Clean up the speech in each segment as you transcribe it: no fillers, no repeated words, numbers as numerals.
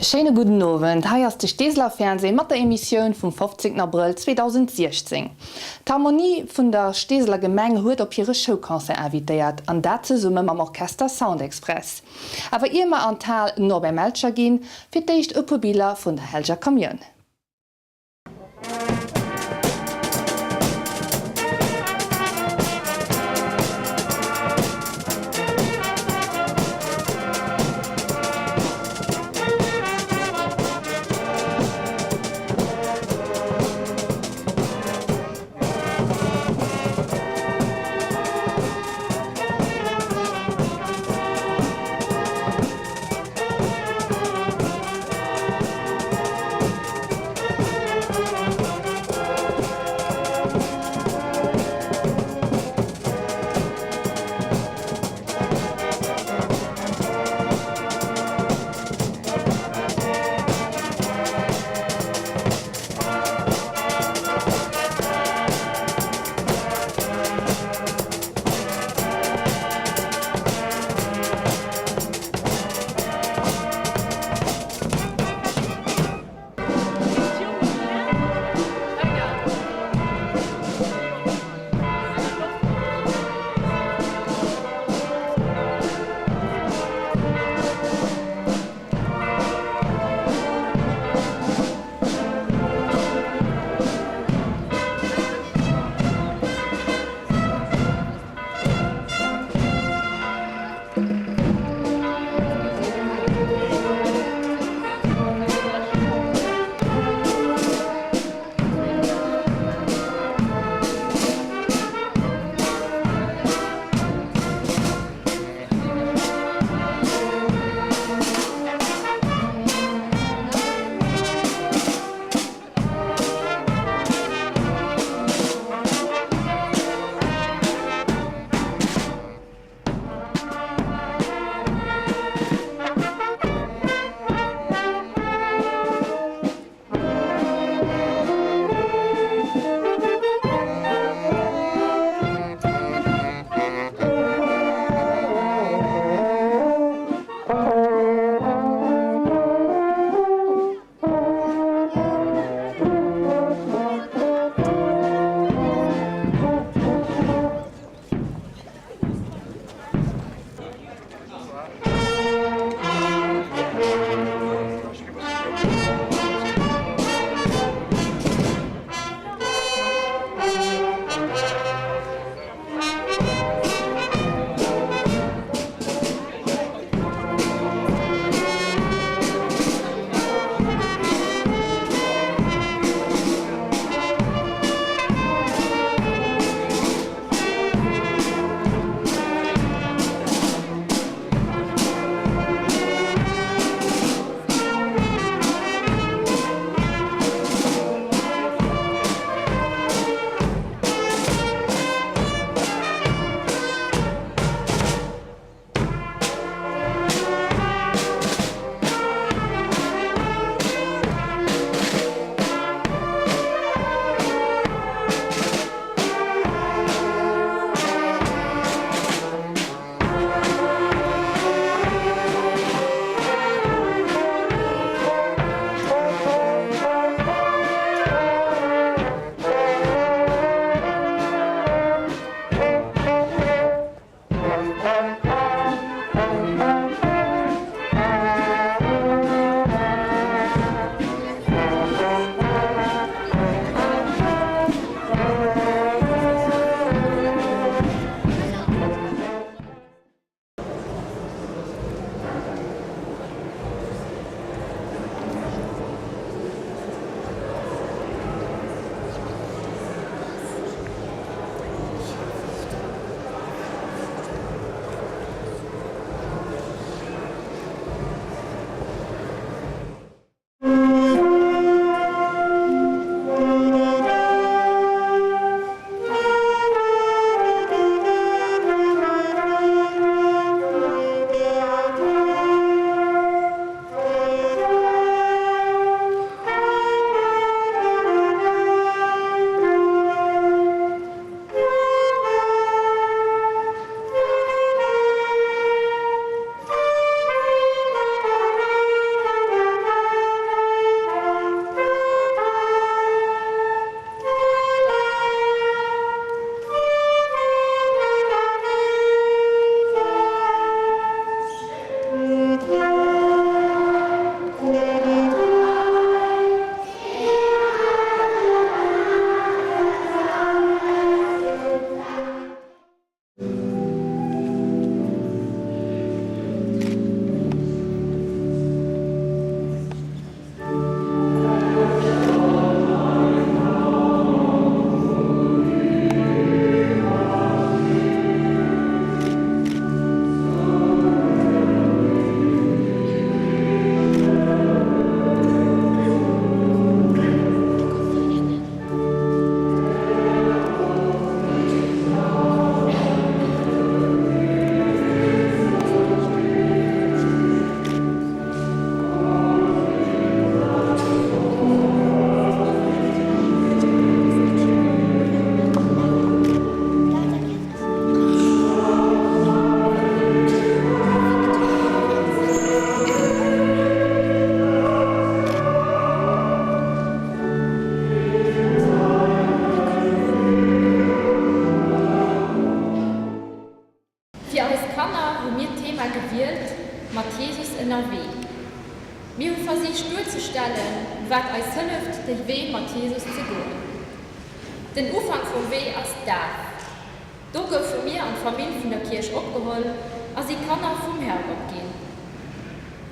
Schéine gudden Owend, hei ass de Steeseler Fernseh mat der Emissioun vum 15 Abrëll 2016. D'Harmonie vun der Steeseler Gemeng huet op hire Schouconcert invitéiert, an dat zesumme mam Orchester Sound Express. Awer ier mer an d'Hal Norbert Melcher ginn, fir d'éischt e puer Biller vun der Hellger Kamioun. Fir eis Kanner hu mir d'Thema gewielt, Mat Jesus ënnerwee. Mir hu versicht duerzestellen, wat eis hëlleft, de Wee mat Jesus ze goen. Den Ufank vum Wee ass d'Daf. Do goufe mir an d'Famill vun der Kierch opgeholl a si Kanner vum Herrgott ginn.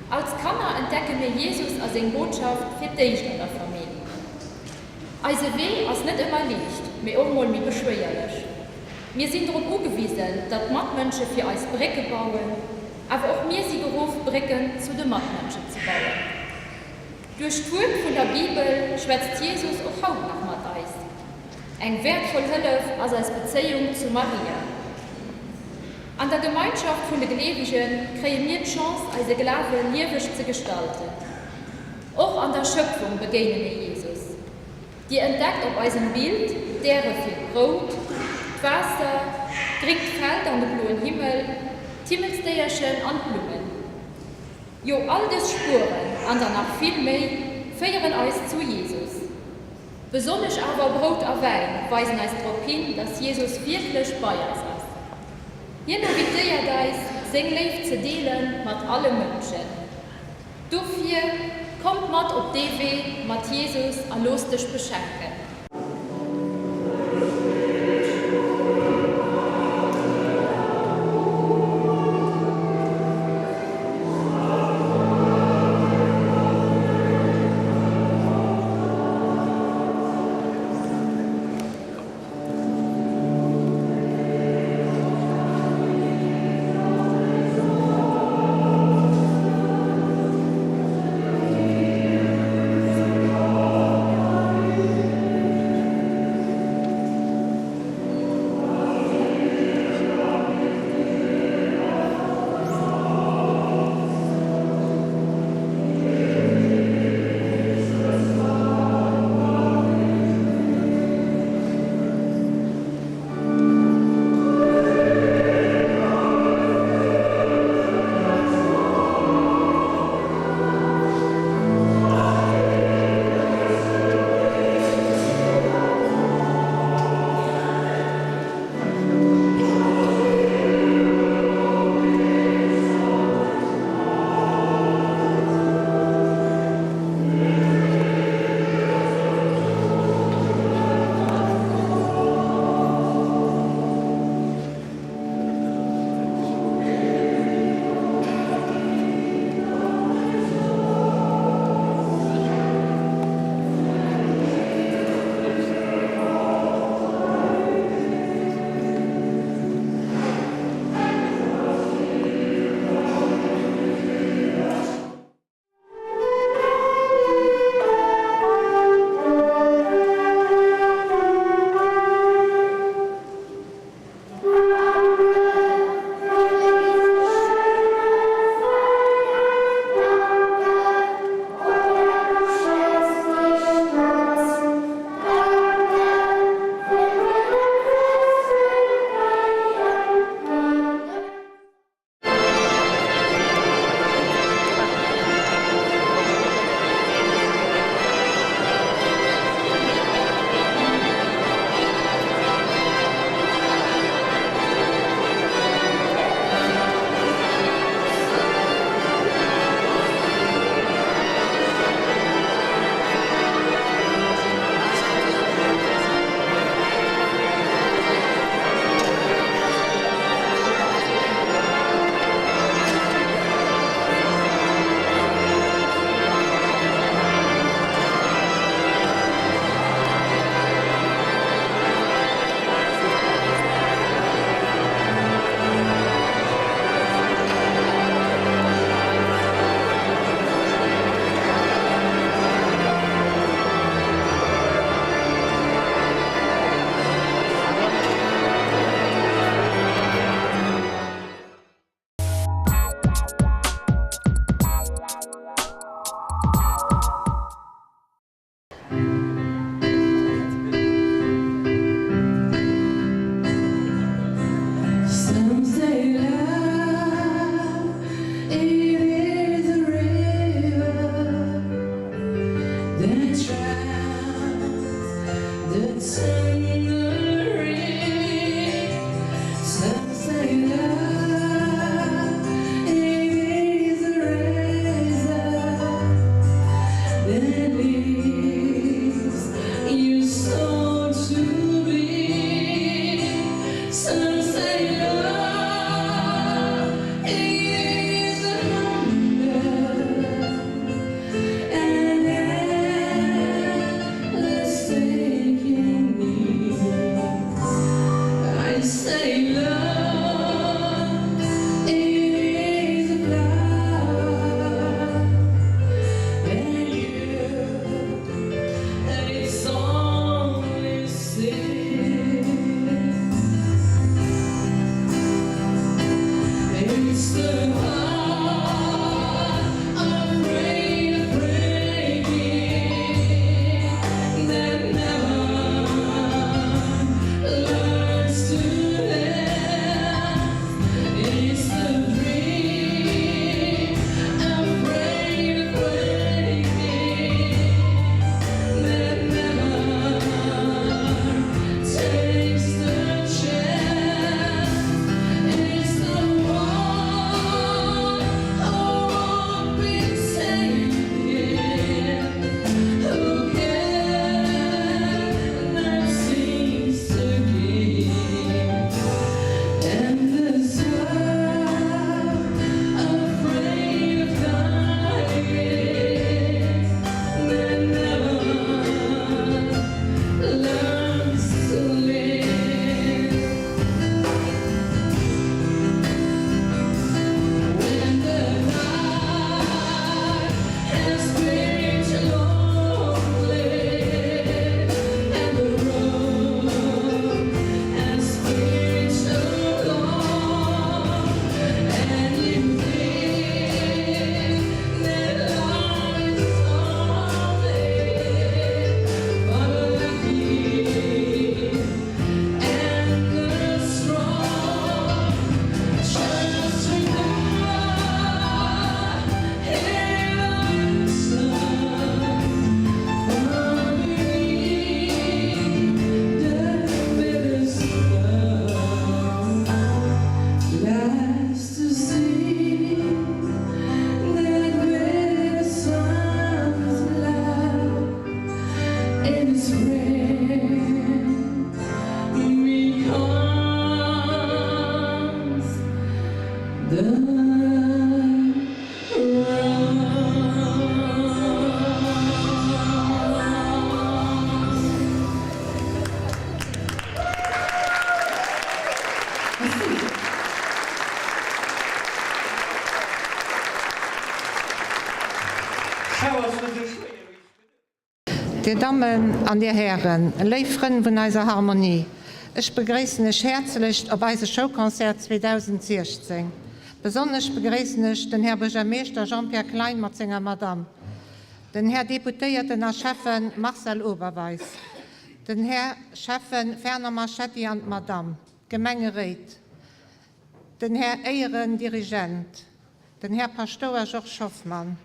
Als Kanner entdecke mir Jesus a seng Botschaft fir d'éischt an der Famill. Eise Wee ass net ëmmer liicht, mee och mol méi beschwéierlech. Mir sinn drop ugewisen, datt d'Matmënsche fir eis Brécke bauen, awer och mir si geruff, Brécken zu de Matmënschen ze bauen. Duerch d'Wuert vun der Bibel schwätzt Jesus och haut nach mat eis. Eng wäertvoll Hëllef ass eis Bezéiung zu Maria. An der Gemeinschaft vun de Gleewege kréie mir d'Chance, eise Glawe lieweg ze gestalten. Och an der Schëpfung begéine mir Jesus. Dir entdeckt op eisem Bild d'Äre fir d'Brout, d'Waasser, d'gréngt Feld an de bloen Himmel, d'Himmelsdéierchen an d'Blummen. Jo, all dës Spueren an der nach vill méi féieren eis zu Jesus. Besonnesch awer Brout a Wäin weisen eis drop hin, dass Jesus wierklech bei eis ass. Hien invitéiert eis, seng Léift ze deele mat alle Mënschen. Dofir, kommt mat op dee Wee mat Jesus a looss dech beschenken. Dir Dammen an Dir Hären, léif Frënn vun eiser Harmonie, ech begréissen Iech häerzlechst op eise Showconcert 2016. Besonnesch begréissen ech den Här Buergermeeschter Jean-Pierre Klein mat senger Madamm, den Här Deputéierten a Schäffe Marcel Oberweis, den Här Schäffe Fernand Marchetti an d'Madamm, d'Gemengeréit, den Här Éierendirigent, den Här Paschtouer Georges Hoffmann,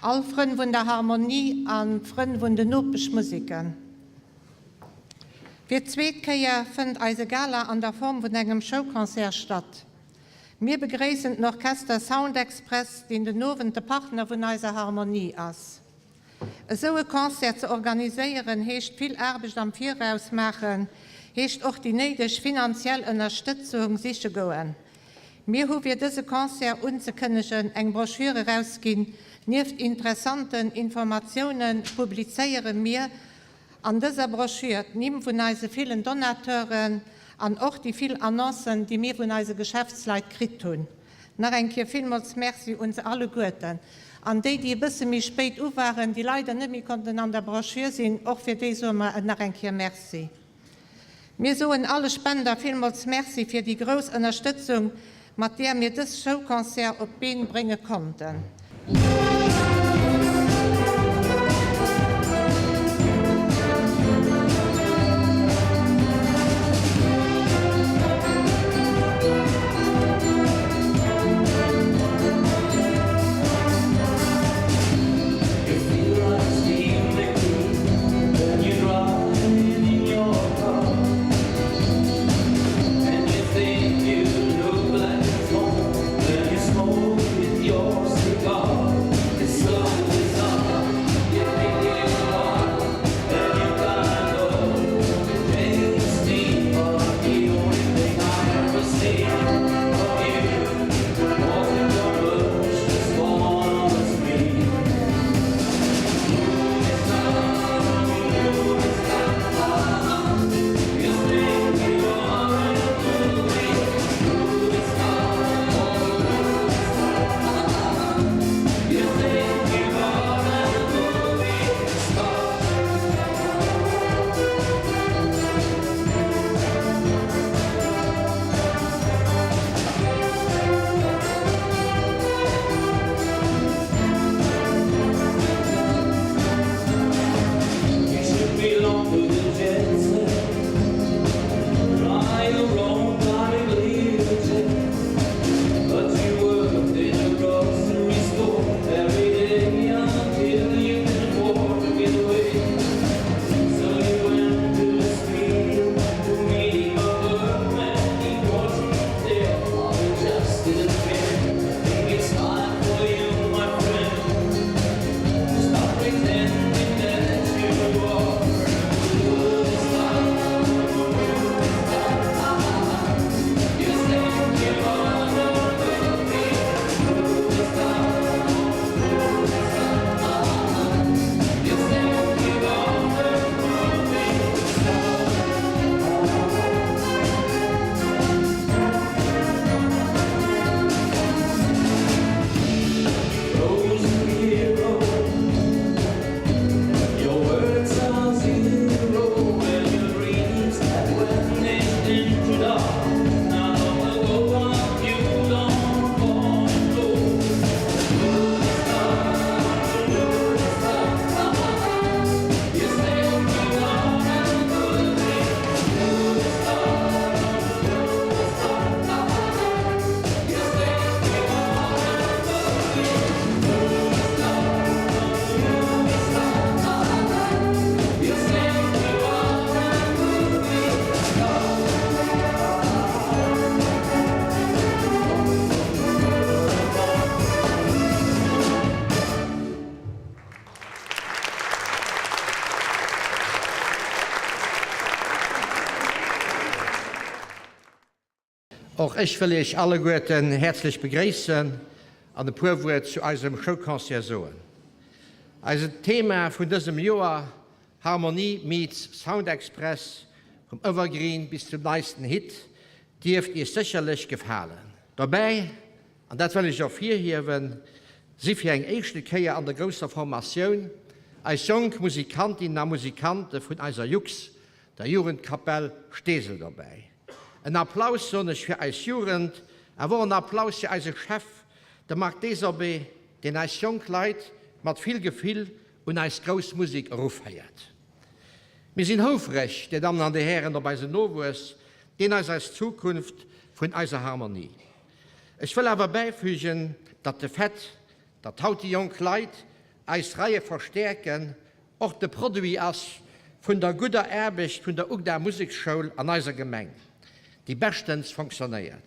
all Frënn vun der Harmonie an Frënn vun den Nopeschmuseken. Fir d'zweet Kéier fënnt eise Gala an der Form vun engem Showconcert statt. Mir begréissen den Orchester Sound Express, deen den Owend de Partner vun eiser Harmonie ass. Esou e Concert ze organiséieren heescht vill Aarbecht am Viraus maachen, heescht och déi néideg finanziell Ënnerstëtzung siche goen. Mir hu fir dëse Concert unzekënnegen eng Broschür erausginn. Nieft interessanten Informatioune publizéiere mir an dëser Broschür d'Nimm vun eise villen Donateuren an och déi vill Annoncen, déi mir vun eise Geschäftsleit kritt hunn. Nach eng Kéier villmools Merci un se alleguerten. An déi, déi e bësse méi spéit u waren, déi leider net méi konnten an der Broschür sinn, och fir déi soe mer nach eng Kéier Merci. Mir soen alle Spender villmools Merci fir déi grouss Ënnerstëtzung, mat där mir dës Showconcert op d'Been brénge konnten. Och ech wëll Iech alleguerten häerzlech begréissen an e puer Wuert zu eisem Schouconcert soen. Eisen Thema vun dësem Joer, Harmonie meets Soundexpress, vum Evergreen bis zum neisten Hit, dierft Iech sécherlech gefalen. Dobäi, an dat wëll ech ervirhiewen, si fir eng éischte Kéier an der grousser Formatioun eis jonk Musikantinnen a Musikante vun eiser Jux, der Jugendkapell Steesel dobäi. En Applaus soen ech fir eis Jugend, awer och en Applaus fir eise Chef, de Marc Desorbé, deen eis jonk Leit mat vill Gefill un eis grouss Musek eruféiert. Mir sinn houfreg, Dir Dammen an Dir Hären, op eisen Nowuess, deen ass eis Zukunft vun eiser Harmonie. Ech wëll awer bäifügen, datt de Fait, datt haut déi jonk Leit eis Reie verstäerken, och de Produit ass vun der gudder Aarbecht vun der UGDA Museksschoul an eiser Gemeng, déi beschtens fonctionnéiert.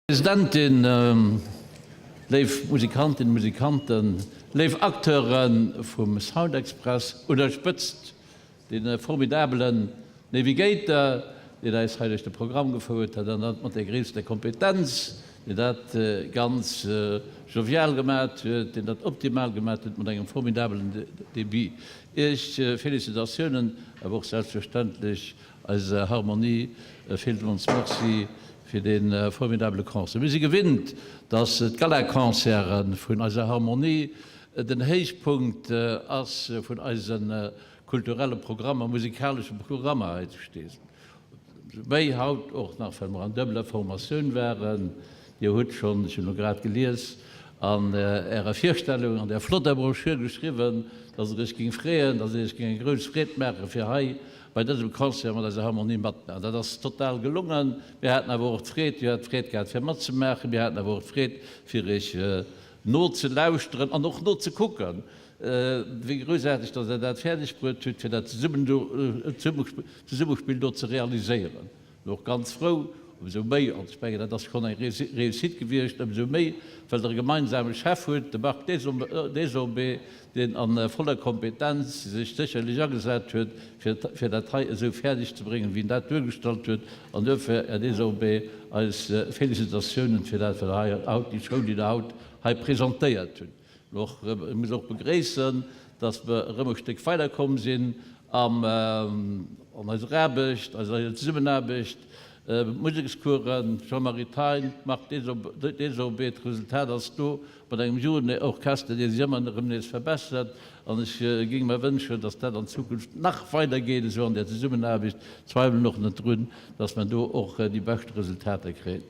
Presidentin, léif Musikantinnen, Musikanten, léif Acteure vum Soundexpress, un der Spëtzt dee formidabelen Navigator, deen eis hei duerch de Programm gefouert huet, an dat mat der gréisster Kompetenz. deen dat ganz jovial gemat huet, deen dat optimal gemat huet mat engem formidabelen Debut. Iech Félicitatiounen, awer och selbstverständlech eiser Harmonie villmools Merci fir dee formidabele Concert. Mir si gewinnt, dass d'Galaconcerte vun eiser Harmonie den Héichpunkt ass vun eise kulturelle Programmer, musikalesche Programmer hei zu Steesel. Ëmsou méi haut och nach, well mer an duebeler Formatioun waren. Dir hutt schonn, ech hunn elo grad gelies, an Ärer Virstellung, an där flotter Broschür geschriwwen, dass Der Iech géing freeën, dass et Iech géing eng grouss Freed maachen, fir hei bei dësem Concert mat eiser Harmonie matzemaachen. Dat ass total gelongen. Mir haten awer och d'Freed, Dir hat d'Freed gehat, fir matzemaachen. Mir haten awer och d'Freed, fir Iech nozelauschteren an och nozekucken, Wéi groussaarteg, datt Der dat fäerdeg bruet hutt, fir dat Zesummespill do ze realiséieren. Mir och ganz frou, ëmsou méi, an ech mengen, dat ass schonn eng Réussite gewiescht, ëmsou méi, well Der e gemeinsame Chef hutt, de Marc Desorbé, deen a voller Kompetenz sech sécherlech agesat huet, fir dat hei esou fäerdeg ze bréngen, wéi en dat duergestallt huet. An duerfir, Här Desorbé, eis Félicitatiounen fir dat, wat Der hei haut, déi Show, déi Der haut hei presentéiert hutt. Och ech muss och begréissen, dass mer erëm e Stéck weiderkomm sinn an eiser Aarbecht, eiser Zesummenaarbecht, Musekscoursen, Jean-Marie Thein, Marc Desorbé, d'Resultat ass do mat engem Jugendorchester, dee sech ëmmer erëm nees verbessert. An ech géing mer wënschen, dass dat an Zukunft nach weidergeet esou an där Zesummenaarbecht. Zweiwelen och net drun, dass mer do och déi beschte Resultater kréien.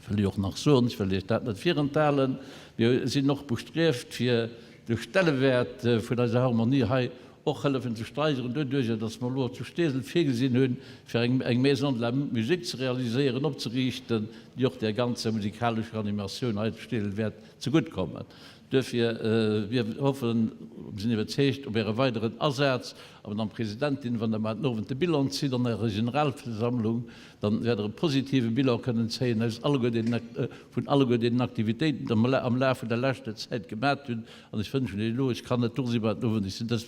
Wëll ech och nach soen, ech wëll Iech dat net virenthalen, mir sinn och bestrieft, fir de Stellewäert vun eiser Harmonie hei och hëllefen ze steigeren, doduerjer datt mer elo zu Steesel virgesinn hunn, fir eng Maison de la Musique ze realiséieren, opzeriichten, déi och där ganzer musikalescher Animatioun hei zu Steesel wäert zegutt kommen. Duerfir, mir hoffen, mir sinn iwwerzeegt, op Äre weideren Asaz. A Madame Presidentin, wann Der mar den Owend de Bilan zitt an Ärer Generalversammlung, dann wäert Der e positive Bilan kënnen zéien aus alleguer deenen, vun alleguer deenen Aktivitéiten, déi mer am Laf vun der leschter Zäit gemat hunn. An ech wënschen Iech elo, ech kann net do sinn mar den Owend, ech sinn dës,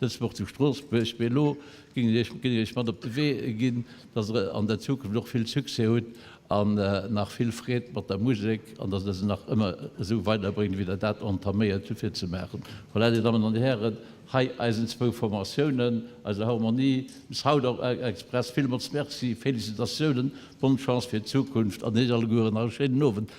dës Woch zu Stroossbuerg, mee elo géing ech Iech, géing ech Iech mat op de Wee ginn, dass Der an der Zukunft och vill Succès hutt an nach vill Freed mat der Musek an dass Der se nach ëmmer esou weiderbréngt, wéi Der dat entaméiert hutt fir ze maachen. Voilà, Dir Dammen an Dir Hären, hei eisen zwou Formatiounen, eiser Harmonie, dem Sound Express, villmools Merci, Félicitatiounen, bonne Chance fir d'Zukunft an Iech allegueren nach e schéinen Owend.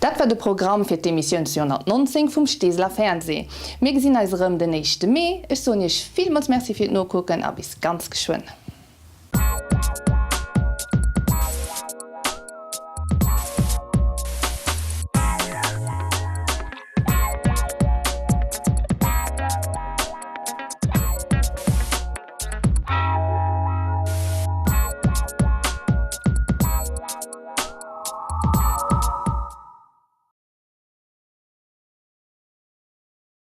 Dat war de Programm fir d'Emissioun 219 vum Steeseler Fernseh. Mir gesinn eis erëm den éischte Mee. Ech soen iech villmools Merci fir d'Nokucken a bis ganz geschwënn.